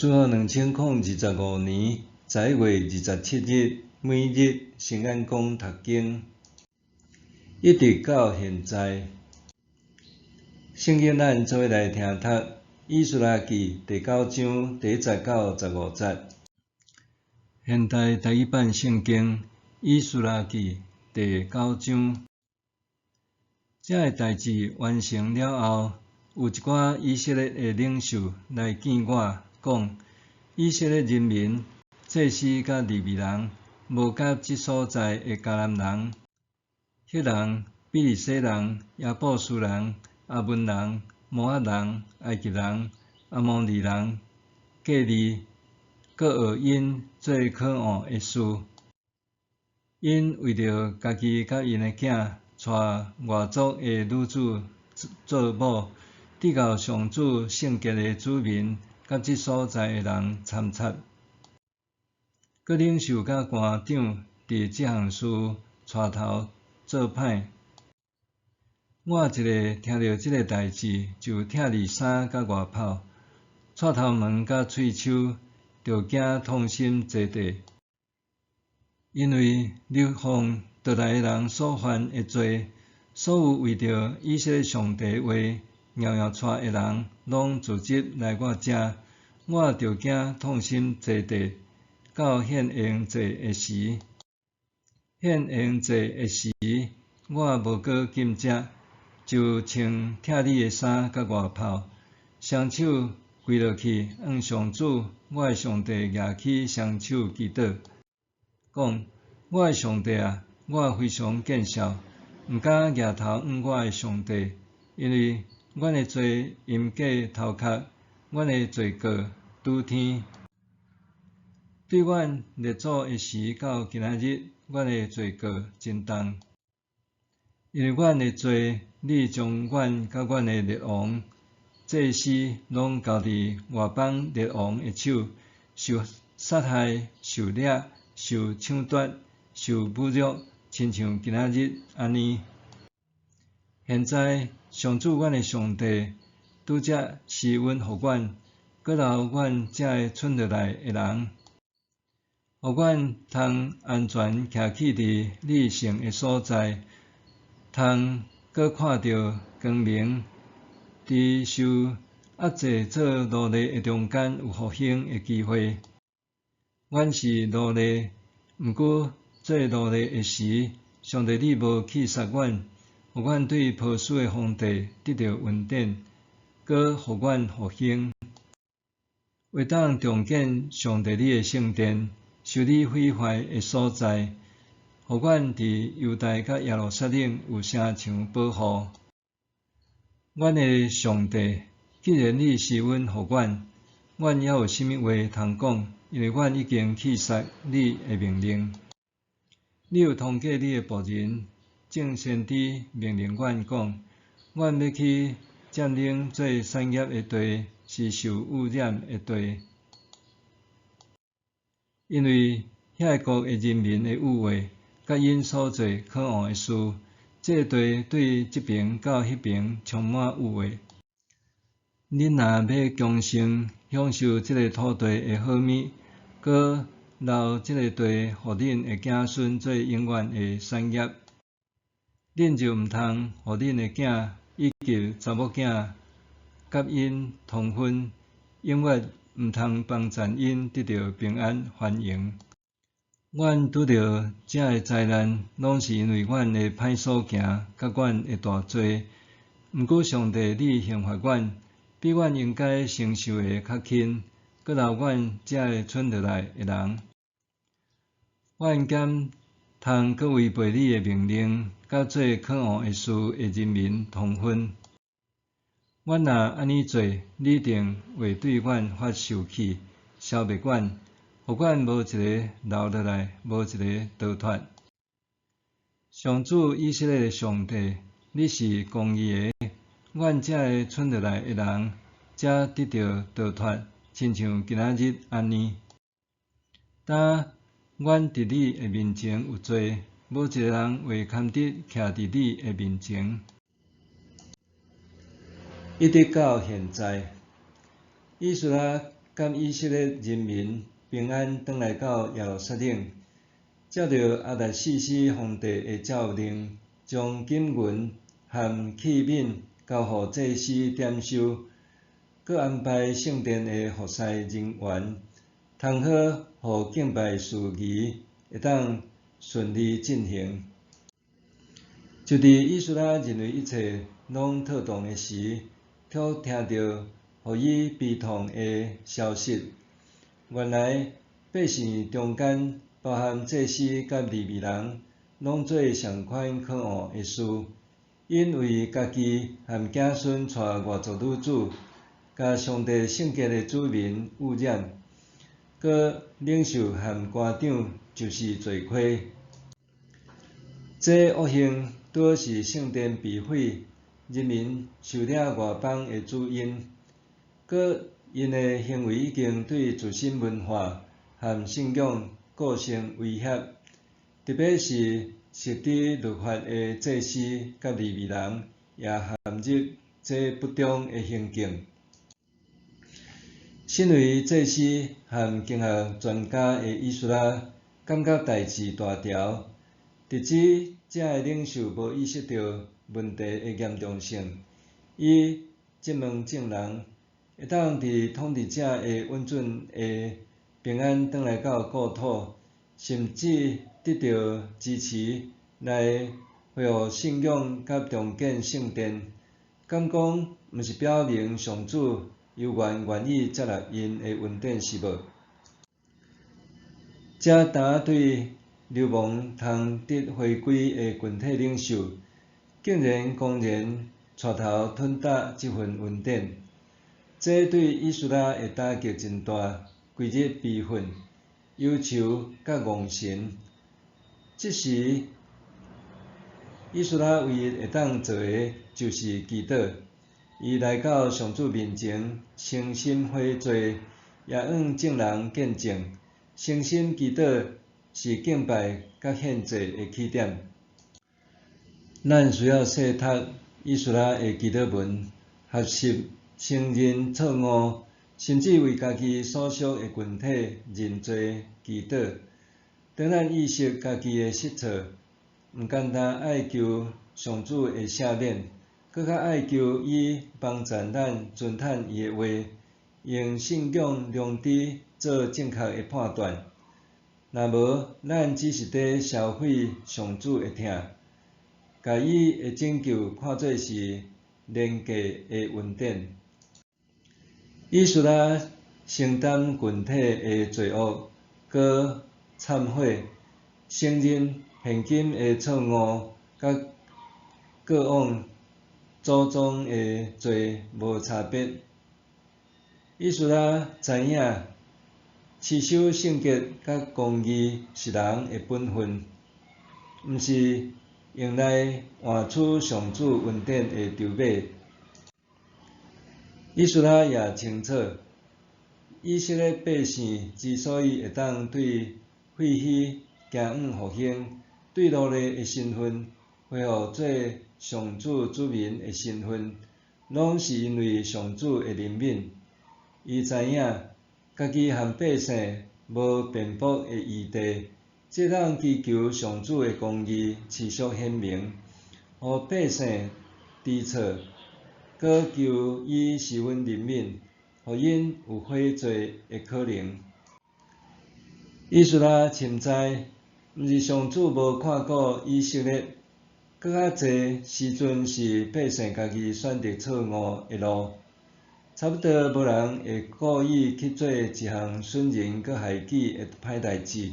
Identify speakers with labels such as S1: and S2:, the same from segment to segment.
S1: 主後2025年11月27日，每日聖眼講讀經，一直到現在。聖經咱做伙來聽讀《以斯拉記》第九章第一節到15節。現代台語版聖經《以斯拉記》第九章，這个代誌完成了後，有一寡以色列的領袖來見我，講：以色列人民、祭司佮利未人，無佮這所在的迦南人、赫人、比利洗人、耶布斯人、亞捫人、摩押人、埃及人、阿摩利人、隔離，閣學𪜶做可惡的事。𪜶為著家己佮𪜶的囝，娶外族的女子做某，致到上主聖潔的子民佮這所在的人摻雜。閣領袖佮官長佇這項事帶頭做歹。我一下聽著這个代誌，就拆離衫佮外袍，掣頭毛佮喙鬚，就驚痛心坐地。因為流放倒來的人所犯的罪，所有為著以色列上帝話掞掞掣的人，攏聚集來我遮，我就驚痛心坐地，到獻奠祭的時。獻奠祭的時，我無閣禁食，就穿拆離的衫佮外袍，雙手跪落去，向上主我的上帝舉起雙手祈禱，講：我的上帝啊，我非常見笑，毋敢舉頭向我的上帝，因為阮的罪淹過頭殼，阮的罪過拄天。對阮列祖的時到今仔日，阮的罪過真重。因為阮的罪，你將阮佮阮的列王、祭司攏交佇外邦列王的手，受殺害、受掠、受搶奪、受侮辱，親像今仔日按呢。現在上主阮的上帝，拄才施恩予阮，閣留阮這个賰落來的人，予阮通安全徛起佇你聖的所在，通閣看著光明，佇受壓制做奴隸的中間有復興的機會。阮是奴隸，毋過做奴隸的時，上帝你無棄殺阮，予阮對波斯的皇帝得著恩典，閣予阮復興，會當重建上帝你的聖殿，修理毀壞的所在，予阮佇猶大佮耶路撒冷有城牆保護。阮的上帝，既然你施恩予阮，阮猶有啥物話通講？因為阮已經棄殺你的命令。你有通過你的僕人眾先知命令阮講，阮欲去佔領做產業的地，是受污染的地，因為遐個國的人民的惡話，佮𪜶所做可惡的事，這地對這爿到彼爿充滿惡話。恁若欲強盛，享受這个土地的好物，閣留這个地予恁的子孫做永遠的產業，恁就毋通予恁的囝以及查某囝佮𪜶通婚，永遠毋通幫贊𪜶得著平安繁榮。阮拄著這个災難，攏是因為阮的歹所行，佮阮的大罪。毋過上帝，你刑罰阮，比阮應該承受的較輕，閣留阮這个賰落來的人。阮敢通閣違背你的命令，佮做可惡的事的人民通婚？阮若按呢做，你一定會對阮發受氣，消滅阮，予阮無一个留落來，無一个逃脫。上主以色列的上帝，你是公義的，阮這个賰落來的人，才得著逃脫，親像今仔日按呢。當阮佇你的面前有罪，無一個人會堪得徛佇你的面前。一直到現在，以斯拉佮以色列人民平安轉來到耶路撒冷，照著亞達薛西皇帝的詔令，將金銀和器皿交予祭司點收，閣安排聖殿的服侍人員，通好予敬拜事宜會當順利進行。就佇以斯拉認為一切攏妥當的時，卻聽著予伊悲痛的消息。原來百姓中間，包含祭司佮利未人，攏做仝款可惡的事。𪜶為家己和子孫娶外族女子，共上帝聖潔的子民汙染，閣領袖和官長就是罪虧。這惡行拄好是聖殿被毀、人民受掠外邦的主因。閣𪜶的行為已經對自身文化和信仰構成威脅，特別是熟知律法的祭司佮利未人也陷入這不忠的行徑。身為祭司和經學專家的以斯拉，感覺代誌大條，直指遮的領袖無意識著問題的嚴重性。伊質問眾人，會當佇統治者的允准下平安轉來到故土，甚至得著支持來恢復信仰佮重建聖殿，敢講毋是表明上主猶原願意接納𪜶的恩典是無？這當對流亡通得回歸的群體領袖，竟然公然帶頭吞答這份恩典，這對以斯拉的打擊真大，規日悲憤、憂愁佮戇神。這時，以斯拉唯一會當做的，就是祈禱。伊來到上主面前，誠心悔罪，也向眾人見證，誠心祈禱是敬拜佮獻祭的起點。咱需要細讀以斯拉的祈禱文，學習承認錯誤，甚至為家己所屬的群體認罪祈禱。當咱意識家己的失錯，毋單單愛求上主的赦免，閣較愛求伊幫助咱遵趁伊的話，用信仰良知做正確的判斷。若無，咱只是佇消費上主的疼，共伊的拯救看做是廉價的恩典。以斯拉承擔群體的罪惡，閣懺悔，承認現今的錯誤，佮過往祖宗的罪無差別。以斯拉知影，持守聖潔佮公義是人的本分，毋是用來換取上主恩典的籌碼。以斯拉也清楚，以色列百姓之所以會當對廢墟行往復興，對奴隸的身份恢復做上主子民的身份，攏是因為上主的憐憫。伊知影，家己和百姓無辯駁的餘地，只當祈求上主的公義持續顯明，予百姓知錯，閣求伊施恩憐憫，予𪜶有悔罪的可能。以斯拉深知，毋是上主無看顧以色列，閣較濟時陣是百姓家己選擇錯誤的路。差不多無人會故意去做一項損人閣害己的歹代誌。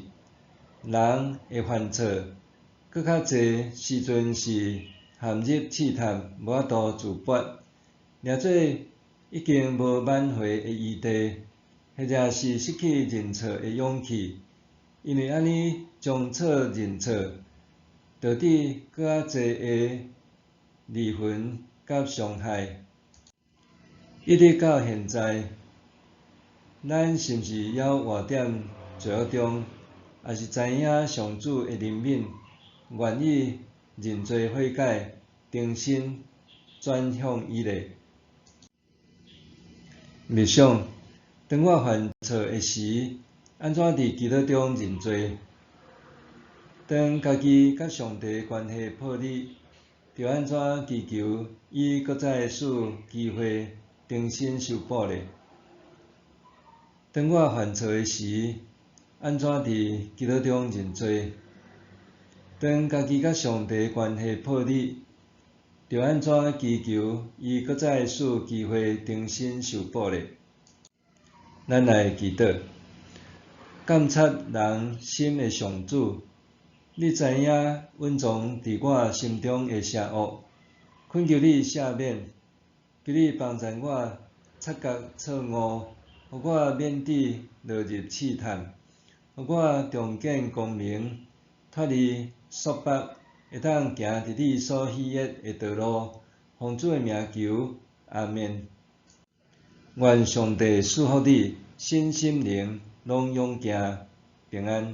S1: 人會犯錯，閣較濟時陣是陷入試探，無法度自拔，掠做已經無挽回的餘地，或者是失去認錯的勇氣。因為按呢將錯認錯，導致閣較濟的離婚佮傷害。一直到現在，咱是毋是猶活佇罪惡中，抑是知影上主的憐憫，願意認罪悔改，重新轉向伊咧？默想，當我犯錯的時，按怎佇祈禱中認罪？當家己佮上帝關係破裂，著按怎祈求伊閣再賜機會重新修補咧？當我犯錯的時，按怎佇祈禱中認罪？當家己佮上帝關係破裂，著按怎祈求伊閣再賜機會重新修補咧？咱來祈禱，鑑察人心的上主，你知影隱藏佇我心中的邪惡，懇求你赦免，求你幫助我察覺錯誤，予我免致落入試探，予我重見光明，脫離束縛，會當行佇你所喜悅的道路。奉主的名求，阿們。願上帝賜福你，身心靈攏勇健平安。